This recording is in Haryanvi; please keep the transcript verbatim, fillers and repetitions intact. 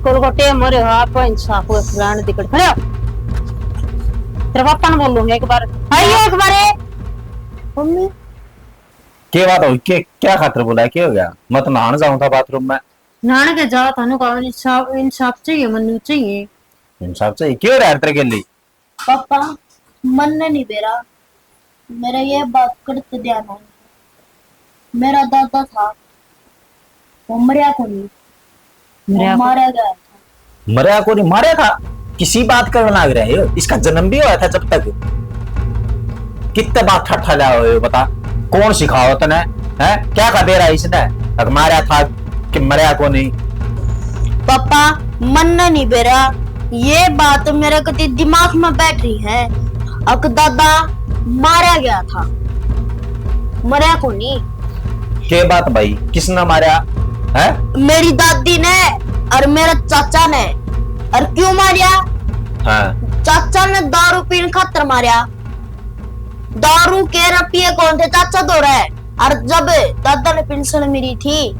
कोलगोटे मरे हो आप, इंसाफ को ग्रांड दिकड़ खड़े हो। तेरे पापा ने बोलूंगा एक बार, आइए एक बार। मम्मी, के बात हो? के, क्या खातर बुलाया? के हो गया? मैं तो नहाने जाऊं था बाथरूम में। नहाने के जाओ, थानू का इंसाफ, इंसाफ चाहिए, मन्नू चाहिए। इंसाफ चाहिए? क्यों रहा तेरे के लिए? पापा, मन ने नहीं बेरा, मेरा ये बात कड़त ध्यान है। मेरा दादा था, वो मरया कोनी, वो मरया को- मारा गया था। मरया कोनी, मारा था? किसी बात करने लाग रहे हो? इसका जन्म भी होया था जब तक? कितने बात ठट्ठा ला हुए हो, बता? कौन सिखाओ तने? हैं? क्या का बेरा इसने? अक मारा था कि मरया कोनी? पापा, मन ने नहीं बेरा, ये बात मेरे कति दिमाग में बैठ रही है। अक दादा मारा गया था, मरया कोनी। के बात भाई, किसने मारा है? मेरी दादी ने और मेरे चाचा ने। और क्यों मारा? हाँ। चाचा ने दारू पीने खातर मारा। दारू के रुपये कौन थे चाचा दो रहे। और जब दादा ने पेंशन मिली थी,